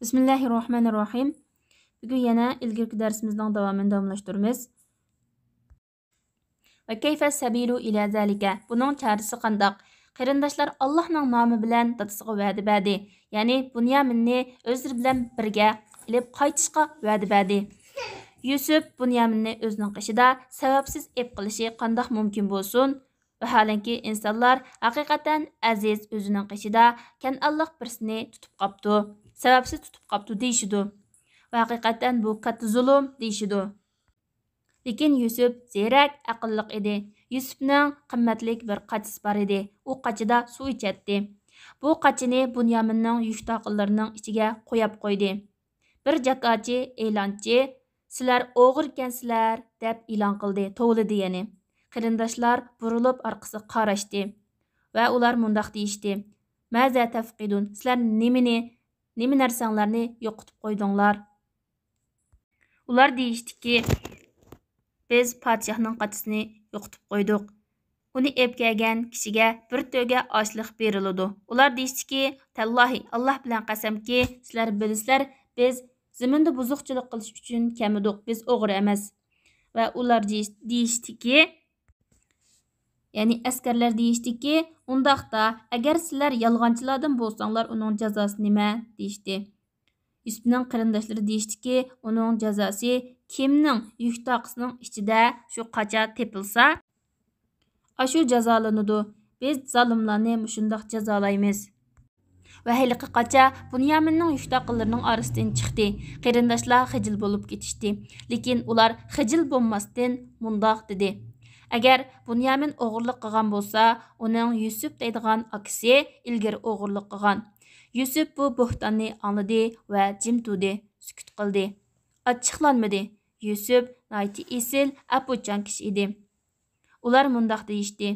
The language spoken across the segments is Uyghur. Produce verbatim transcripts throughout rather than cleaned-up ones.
بىسمىللاھىررەھمانىررەھىم. بۈگۈن يەنە ئىلگىرىكى دەرسىمىزنىڭ داۋامىنى داۋاملاشتۇرىمىز. ۋە كەيفە سەبىلۇ ئىلە زەلىكە؟ بۇنىڭ چارىسى قانداق؟ قېرىنداشلار ئاللاھنىڭ نامى بىلەن دادىسىغا ۋەدە بەردى. يەنى بۇنيامىننى ئۆزلىرى بىلەن بىرگە ئېلىپ قايتىشقا ۋەدە بەردى. يۈسۈپ بۇنيامىننى ئۆزىنىڭ قېشىدا سەۋەبسىز ئېلىپ قېلىشى قانداق مۇمكىن بولسۇن؟ ۋەھالەنكى، ئىنسانلار ھەقىقەتەن ئەزىز ئۆزىنىڭ قېشىدا كەنئانلىق بىرسىنى تۇتۇپ قاپتۇ، سەۋەبسىز تۇتۇپ قاپتۇ دېيىشىدۇ. ۋە ھەقىقەتەن بۇ كاتتا زۇلۇم دېيىشىدۇ. لېكىن يۈسۈپ زېرەك، ئەقىللىق ئىدى. يۈسۈپنىڭ قىممەتلىك بىر قاچىسى بار ئىدى. ئۇ قاچىدا سۇ ئىچەتتى. بۇ قاچىنى بۇنيامىننىڭ يۈك تاقىلىرىنىڭ ئىچىگە قوياپ قويدى. بىر جاكارچى، ئېلانچى، «سىلەر ئوغرىكەنسىلەر» دەپ ئېلان قىلدى، توۋلىدى يەنى. قېرىنداشلار بۇرۇلۇپ ئارقىسىغا قاراشتى ۋە ئۇلار مۇنداق دېيىشتى: «مازا تەفقىدۇن؟ سىلەر نېمىنى، نېمە نەرسەڭلارنى يوقىتىپ قويدۇڭلار؟» ئۇلار دېيىشتىكى: «بىز پادىشاھنىڭ قاچىسىنى يوقىتىپ قويدۇق. ئۇنى ئېلىپ كەلگەن كىشىگە بىر تۆگە ئاشلىق بېرىلىدۇ.» ئۇلار دېيىشتىكى: «تاللاھى، ئاللاھ بىلەن قەسەمكى، سىلەر بىلىسىلەر، بىز زېمىندا بۇزۇقچىلىق قىلىش ئۈچۈن كەلمىدۇق، بىز ئوغرى ئەمەس.» ۋە ئۇلار دېيىش-، دېيىشتىكى، يەنى ئەسكەرلەر دېيىشتىكى: «ئۇنداقتا، ئەگەر سىلەر يالغانچىلاردىن بولساڭلار، ئۇنىڭ جازاسى نېمە؟» دېيىشتى. يۈسۈپنىڭ قېرىنداشلىرى دېيىشتىكى: «ئۇنىڭ جازاسى، كىمنىڭ يۈك تاقىسىنىڭ ئىچىدە شۇ قاچا تېپىلسا، ئاشۇ جازالىنىدۇ. بىز زالىملارنى مۇشۇنداق جازالايمىز.» ۋە ھېلىقى قاچا بۇنيامىننىڭ يۈك تاقىلىرىنىڭ ئارىسىدىن چىقتى. قېرىنداشلار خىجىل بولۇپ كېتىشتى. لېكىن ئۇلار خىجىل بولماستىن مۇنداق دېدى: «ئەگەر بۇنيامىن ئوغرىلىق قىلغان بولسا، ئۇنىڭ يۈسۈپ دەيدىغان ئاكىسى ئىلگىرى ئوغرىلىق قىلغان.» يۈسۈپ بۇ بوھتاننى ئاڭلىدى ۋە جىم تۇردى، سۈكۈت قىلدى. ئاچچىقلانمىدى. يۈسۈپ ناھايىتى ئېسىل، ئەپۇچان كىشى ئىدى. ئۇلار مۇنداق دېيىشتى: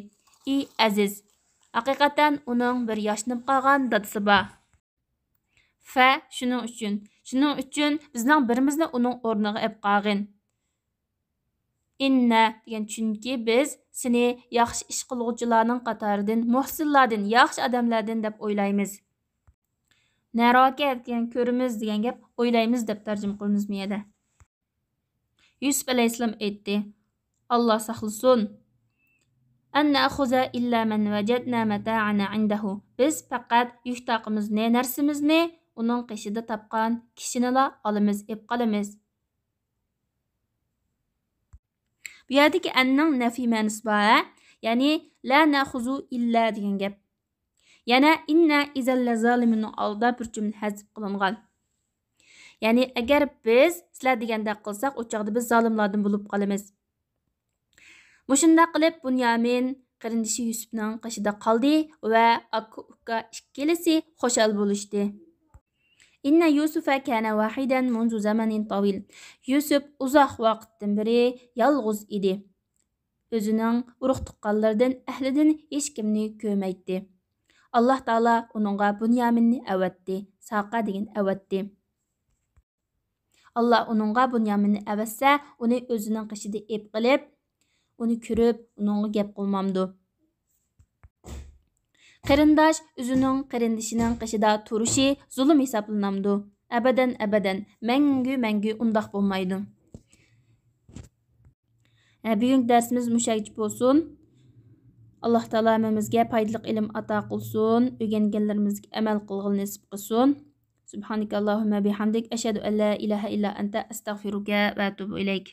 «ئى ئەزىز، ھەقىقەتەن ئۇنىڭ بىر ياشىنىپ قالغان دادىسى بار. فە، شۇنىڭ ئۈچۈن، شۇنىڭ ئۈچۈن بىزنىڭ بىرىمىزنى ئۇنىڭ ئورنىغا ئېلىپ قالغىن. ئىننە دېگەن، چۈنكى بىز سېنى ياخشى ئىش قىلغۇچىلارنىڭ قاتارىدىن، مۇھسىنلاردىن، ياخشى ئادەملەردىن دەپ ئويلايمىز. نەراكە دېگەن، كۆرىمىز دېگەن گەپ، ئويلايمىز دەپ تەرجىمە قىلىمىز بۇ يەردە.» يۈسۈپ ئەلەيھىسسالام ئېيتتى: «ئاللا ساقلىسۇن. أن نأخذ إلا من وجدنا متاعنا عنده. بىز پەقەت يۈك تاقىمىزنى، نەرسىمىزنى ئۇنىڭ قېشىدا تاپقان كىشىنىلا ئالىمىز، ئېلىپ قالىمىز.» بۇ يەردىكى ئەننىڭ نەفىي مەنىسى بار، ھە؟ يەنى لا نأخذ إلا دېگەن گەپ. يەنە إنا إذا لظالمون نىڭ ئالدىدا بىر جۈملە ھەزپ قىلىنغان. يەنى ئەگەر بىز سىلەر دېگەندەك قىلساق، ئۇ چاغدا بىز زالىملاردىن بولۇپ قالىمىز. مۇشۇنداق قىلىپ، بۇنيامىن قېرىندىشى يۈسۈپنىڭ قېشىدا قالدى ۋە ئاكا-ئۇكا ئىككىلىسى خۇشال بولۇشتى. إن يوسف كان وحيدا منذ زمن طويل. يۈسۈپ ئۇزاق ۋاقىتتىن بېرى يالغۇز ئىدى. ئۆزىنىڭ ئۇرۇق-تۇغقانلىرىدىن، ئەھلىدىن ھېچكىمنى كۆرمەيتتى. ئاللا تائالا ئۇنىڭغا بۇنيامىننى ئەۋەتتى، ساقا دېگەن ئەۋەتتى. ئاللا ئۇنىڭغا بۇنيامىننى ئەۋەتسە، ئۇنى ئۆزىنىڭ قېشىدا ئېلىپ قېلىپ، ئۇنى كۆرۈپ، ئۇنىڭغا گەپ قىلمامدۇ؟ قېرىنداش ئۆزىنىڭ قېرىندىشىنىڭ قېشىدا تۇرۇشى زۇلۇم ھېسابلىنامدۇ؟ ئەبەدەن، ئەبەدەن، مەڭگۈ، مەڭگۈ ئۇنداق بولمايدۇ. ھە، بۈگۈنكى دەرسىمىز مۇشۇ يەرگىچە بولسۇن. ئاللا تائالا ھەممىمىزگە پايدىلىق ئىلىم ئاتا قىلسۇن، ئۆگەنگەنلىرىمىزگە ئەمەل قىلغىلى نېسىپ قىلسۇن. سبحانك اللهم بحمدك، أشهد أن لا إله إلا أنت، أستغفرك وأتوب إليك.